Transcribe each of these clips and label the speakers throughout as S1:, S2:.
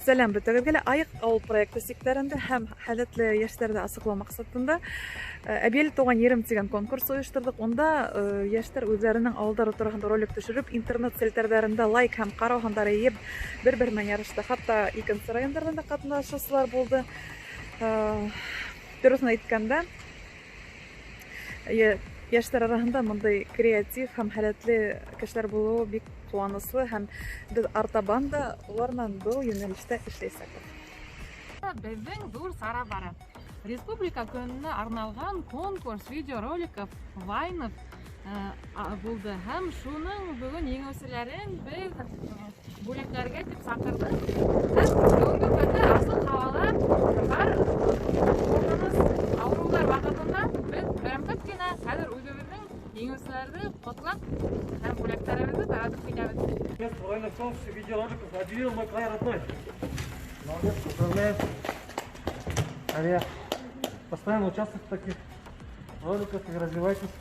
S1: Сәләм бөтәгеҙгә лә! Айыҡ ауыл проекты сиктәрендә һәм һәләтле йәштәрҙе асыҡлау маҡсатында Әбйәлил тыуған ерем тигән конкурс ойошторҙоҡ. Унда йәштәр үҙҙәренең ауылдары тураһында ролик төшөрөп, интернет селтәрҙәрендә лайк һәм ҡарау һандары йыйып, бер-бер менән ярышты. Хатта икенсе райондарҙан да ҡатнашыусылар булды. Дөрөҫөн әйткәндә, йәштәр араһында бындай креатив һәм һәләтле кешеләр булыуы бик ҡыуаныслы, һәм беҙ артабан да улар менән был йүнәлештә эшләйәсәкбеҙ.
S2: Беҙҙең ҙур сара бара. Республика көнөнә арналған конкурс видеороликов, вайнов булды. Һәм шуның бөгөн еңеүселәрен беҙ бүләкләргә тип саҡырҙыҡ. Һәм бөгөнгө көндә асыҡ һауала бар ҡурҡыныс ауырыуҙар ваҡытында беҙ берәмтәп кенә хәҙер үҙебеҙҙең еңеүселәрҙе ҡотлап һәм бүләктәребеҙҙе таратып китәбеҙ.
S3: Место в районном конкурсе видеороликов объявил мой край родной. Молодец, поздравляю. Алия, постоянно участвуйте в таких роликах и развивайтесь.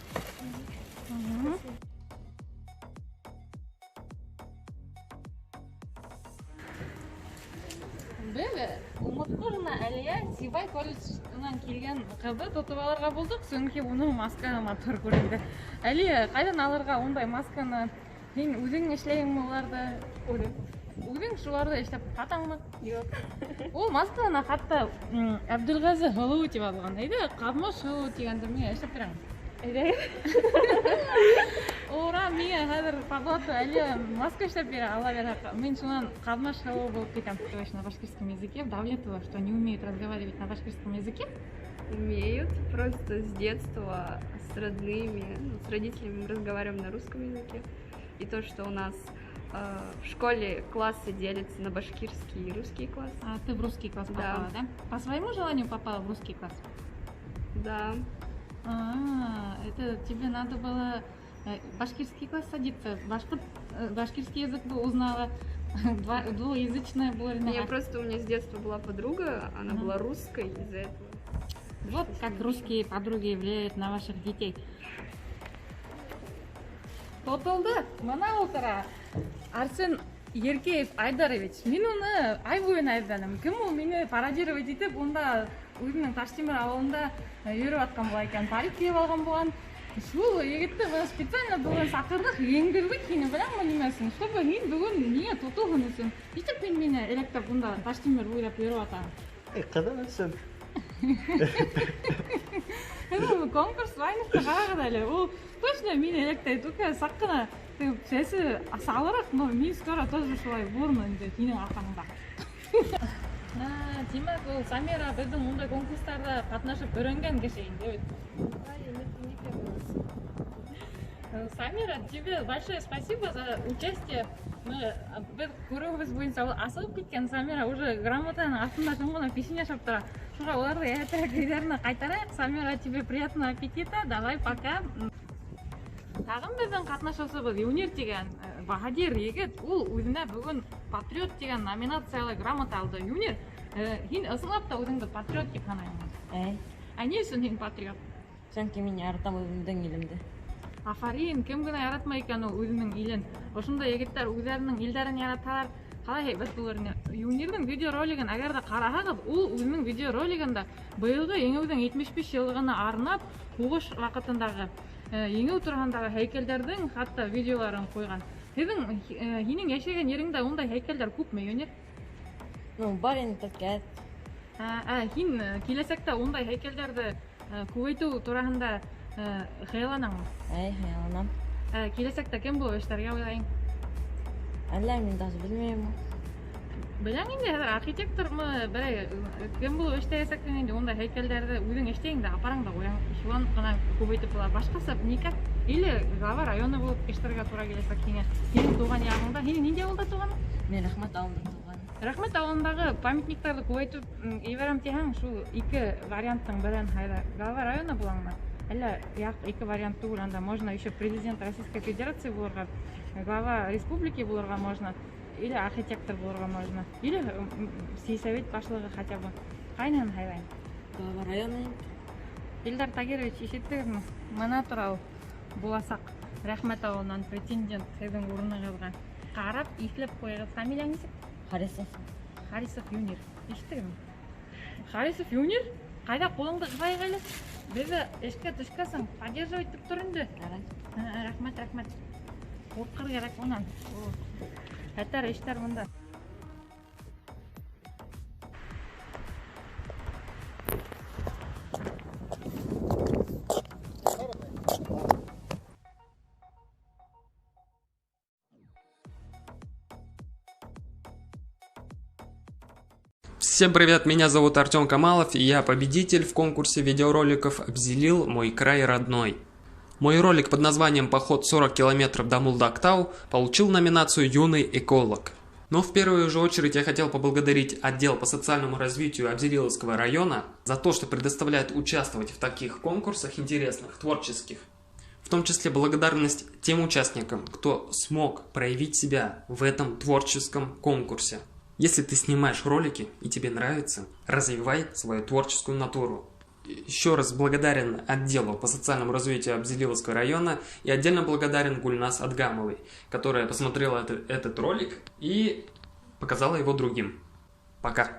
S2: Беҙ Умытҡожина Әлиә Сибай колледжынан килгән ҡыҙҙы тотоп алырға булдыҡ, сөнки уның маскаһы матур күренде. Әлиә, ҡайҙан алырға ундай масканы? Һин үҙең эшләйһеңме уларҙы?
S4: Үҙем.
S2: Үҙең шуларҙы эшләп һатаңмы?
S4: Юҡ.
S2: Ул масканы хатта Әбделғәзе һылыу тип яҙылған. Әйҙә, Ҡаҙмыш һылыу тигәнде миңә эшләп бирәң.
S4: Әйҙә.
S2: Ура, миңә хәҙер по блату Әлиә маска эшләп бирә, Алла бирһә. Мин шунан Ҡаҙмыш һылыу булып китәм. На башкирском языке Давлетова, что не умеет разговаривать на башкирском языке?
S4: Умеют, просто с детства, с родными, ну, с родителями мы разговариваем на русском языке. И то, что у нас в школе классы делятся на башкирские и русские классы.
S2: А ты в русский класс
S4: Да.
S2: попала, да? По своему желанию попала в русский класс?
S4: Да.
S2: А, это тебе надо было башкирский класс садиться. Башкирский язык бы узнала. Двуязычная была.
S4: Не, просто у меня с детства была подруга, она была русской из-за этого.
S2: Вот как русские подруги влияют на ваших детей. Тотолду. Мына ултыра. Арсен Еркеев Айдарович. Мин уны ай буйына эҙләнем. Кем ул мине пародировать итеп, унда үҙенең Таштимер ауылында йөрөп ятҡан була икән. Парик кейеп алған булған. Шул егетте бына специально бөгөн саҡырҙыҡ, еңдерҙек һине, беләңме нимәсен? Чтобы һин бөгөн миңә тотолһон өсөн. Нисек һин мине эләктәп унда Таштимер буйлап йөрөп ятаһың?
S5: Ҡыҙым өсөн.
S2: Это конкурс вайновты ҡарағыҙ әле. Ул точно мине эләктәй, только саҡ ҡына сәсе салыраҡ, но мин скоро тоже шулай булырмын инде һинең арҡаңда. Тимәк, ул Самира беҙҙең ундай конкурстарҙа ҡатнашып өйрәнгән кеше инде бит. Самира, тебе большое спасибо за участие. Беҙ күреүебеҙ буйынса ул асығып киткән. Самира уже грамотаның аҫтында шым ғына печенье ашап тора. Шуға уларҙы эртерәк өйҙәренә ҡайтарайыҡ. Самира, тебе приятного аппетита. Давай, пока. Тағын беҙҙең ҡатнашыусыбыҙ Юнир тигән баһадир егет. Ул үҙенә бөгөн патриот тигән номинациялы грамота алды. Юнир, һин ысынлап та үҙеңде патриот тип һанайһыңмы?
S6: Әй.
S2: Ә ни өсөн һин патриот?
S6: Сөнки мин яратам үҙемдең илемде.
S2: Афарин, кем генә яратмай икән ул үҙенең илен. Ошондай егеттәр үҙҙәренең илдәрен яратһалар, ҡалай һәйбәт булыр ине. Юнирҙең видеоролигын әгәр ҙә ҡараһағыҙ, ул үҙенең видеоролигында быйылғы еңеүҙең 75 йыллығына арнап, һуғыш ваҡытындағы еңеү тураһындағы һәйкәлдәрҙең хатта видеоларын ҡуйған. Һинең йәшәгән ереңдә ундай һәйкәлдәр күпме, Юнир?
S6: Ну, бар инде тәкәт.
S2: Һин киләсәктә ундай һәйкәлдәрҙе күбәйтеү тураһында хыялланаңмы?
S6: Әй, хыялланам.
S2: Киләсәктә кем булып эшләргә уйлайың?
S6: Әллә мин даже белмәйем.
S2: Беләң инде, хәҙер архитектормы, берәй кем булып эшләйәсәкһең инде, ундай һәйкәлдәрҙе үҙең эшләйһең дә, апараң да ҡуяң, шунан ғына күбәйтеп була. Башҡаса никак. Или глава района булып эшләргә тура киләсәк һиңә. Һинең тыуған яғыңда, һинең ниндәй ауылда тыуғаның?
S6: Мин Рәхмәт ауылында тыуған.
S2: Рәхмәт ауылындағы памятниктарҙы күбәйтеп ебәрәм тиһәң, шул ике варианттың береһен һайла. Глава района булаңмы? Әллә яҡ ике вариант түгел, анда можно еще президент Российской Федерации булырға, глава республики булырға можно, или архитектор булырға можно, или сельсовет башлығы хотя бы. Ҡайныһын һайлайым?
S6: Глава района.
S2: Илдар Тагирович, ишеттегеҙме? Мына тора ул буласаҡ Рәхмәт ауылынан претендент һеҙҙең урынығыҙға. Ҡарап, иҫләп ҡуйығыҙ. Фамилияң нисек?
S6: Харисов.
S2: Харисов Юнир. Ишеттегеҙме? Харисов Юнир? Ҡайҙа ҡулыңды ҡыҫайыҡ әле. Беҙҙе эшкә төшкәсең, поддерживать итеп тор инде.
S6: Ярай.
S2: Рәхмәт, рәхмәт. Ҡурҡыр кәрәк унан. Хәтәр эштәр бында.
S5: Всем привет, меня зовут Артем Камалов, и я победитель в конкурсе видеороликов «Обзелил мой край родной». Мой ролик под названием «Поход 40 километров до Мулдактау» получил номинацию «Юный эколог». Но в первую же очередь я хотел поблагодарить отдел по социальному развитию Абзелиловского района за то, что предоставляет участвовать в таких конкурсах интересных, творческих. В том числе благодарность тем участникам, кто смог проявить себя в этом творческом конкурсе. Если ты снимаешь ролики и тебе нравится, развивай свою творческую натуру. Еще раз благодарен отделу по социальному развитию Абзелиловского района и отдельно благодарен Гульнас Адгамовой, которая посмотрела этот ролик и показала его другим. Пока!